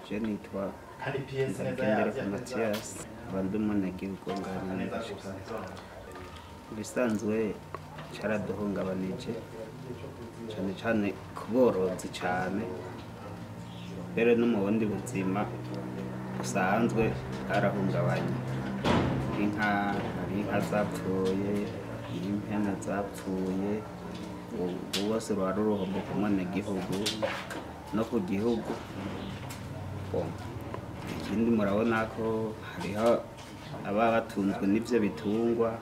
Je nitwa Nzabigendereko Mathias, nkaba ndi umunyagihugu ngaha nyene Gashikazi. Ibisanzwe caraduhungabanije cane cane ku borozi cane, mbere no mu bundi buzima busanzwe bwarahungabanye. Inka, hari inka zapfuye, impene zapfuye, ubu bose ruba ari uruhombo ku mwenegihugu no ku gihugu. Ikindi murabona ko hariho ababa batunzwe n'ivyo bitungwa,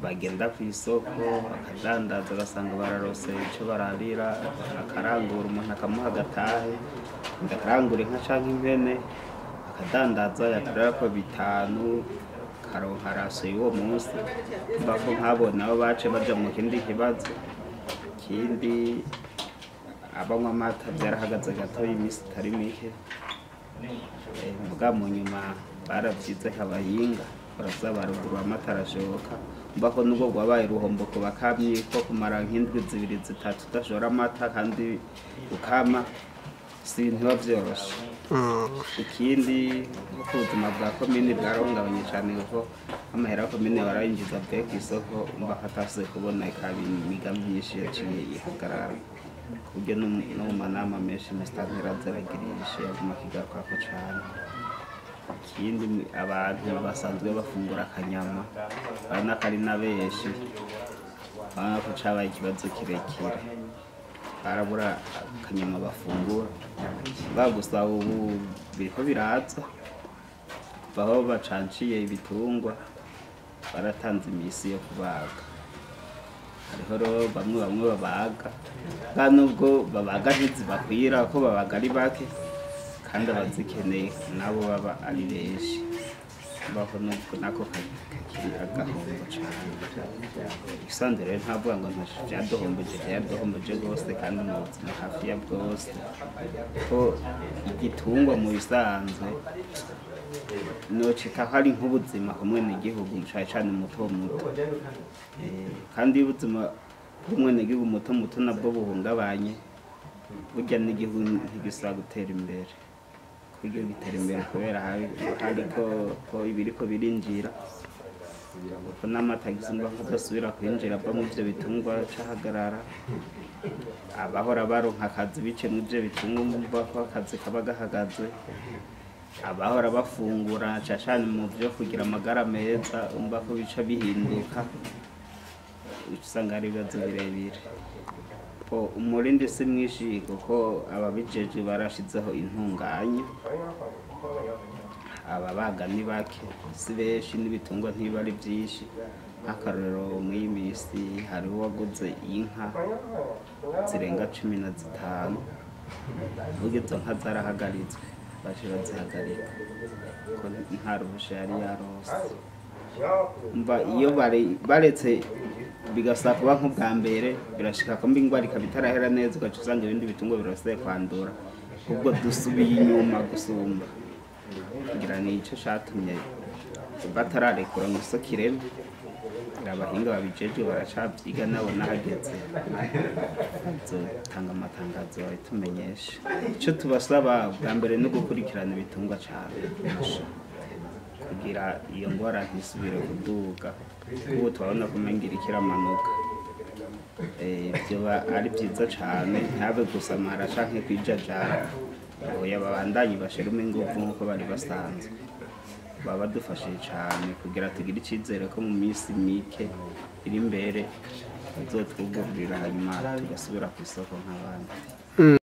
bagenda kw'isoko bakadandaza, ugasanga bararose ico bararira, akarangura umuntu akamuha agatahe, akarangura inka canke impene, akadandaza yakorerako bitanu, akaronka rasiyo y'uwo munsi. Urumva ko nk'abo nabo bace baja mu kindi kibazo. Ikindi abanywa amata vyarahagaze gatoya imisi itari mike, muga mu nyuma baravyize abahinga baraza barugurura amata arashoka. Urumva ko nubwo rwabaye uruhombo ku bakamyi ko kumara nk'indwi zibiri zitatu udashora amata kandi ukama, si ibintu biba vyoroshe. Ikindi nko ubuzima bwa komine bwarahungabanye cane, kuko amahera ya komine barayinjiza avuye kw'isoko, urumva ko atasubiye kuboneka, imigambi myinshi yaciye ihagarara, ku buryo no mu manama menshi musitanteri aza aragirisha yaguma akigarukako cane. Ikindi abantu basanzwe bafungura akanyama urabona ko ari na benshi, urabona ko cabaye ikibazo kirekire, barabura akanyama bafungura. Gusa ubu biriko biraza, kuva aho bacanciye ibitungwa baratanze imisi yo kubaga. Hariho rero bamwe bamwe babaga, nubwo babaga ntizibakwira kuko babaga ari bake, kandi abazikeneye nabo baba ari benshi. Urumva ko nako kakiri agahombo cane. Ibisanzwe rero ntavuga ngo ntaco vyaduhombeje, vyaduhombeje gose kandi mu buzima hafi ya bwose, ko igitungwa mu bisanzwe nocita ko ari nk'ubuzima ku mwenegihugu, cane cane muto muto. Kandi iyo ubuzima bw'umwenegihugu muto muto nabwo buhungabanye, burya n'igihugu ntigisubira gutera imbere. Kuko gitera imbere kubera hariko ko ibiriko birinjira, kuko n'amata urumva ko adasubira kwinjira ava mu ivyo bitungwa aca ahagarara. Abahora baronka akazi biciye mu ivyo bitungwa urumva ko akazi kaba gahagaze. Abahora bafungura cane cane mu vyo kugira amagara meza, urumva ko bica bihinduka, uca usanga ari ibibazo birebire. Umurindi si mwinshi kuko ababijejwe barashizeho intunganyo, ababaga ni bake, si benshi, n'ibitungwa ntibiba ari vyinshi. Nk'akarorero mw'iyi misi hariho uwaguze inka zirenga 15, uvuga izo nka zarahagaritswe, baciye bazihagarika ko nta ruhusha yari yaronse. Umva iyo baretse bigasaba kuba nk'ubwa mbere, birashika ko mba ingwara ikaba itarahera neza, ugaca usanga ibindi bitungwa birasubiye kwandura, ubwo dusubiye inyuma gusumba. Ngira nico catumye batararekura ngo isoko ireme. Abahinga babijejwe baracavyiga, nabo nahageze bazotanga amatangazo babitumenyeshe. Ico tubasaba bwa mbere ni ugukurikirana ibitungwa cane kugira iyo ngwara ntisubire kuduga, kuko turabona ko umenga iriko iramanuka. Vyoba ari vyiza cane, ntihabe gusamara canke kwijajara, oya babandanye bashiremo inguvu nkuko bari basanzwe. Baba badufashije cane kugira tugire icizere ko mu misi mike iri imbere bazotwugururira, hanyuma tugasubira kw'isoko nk'abandi.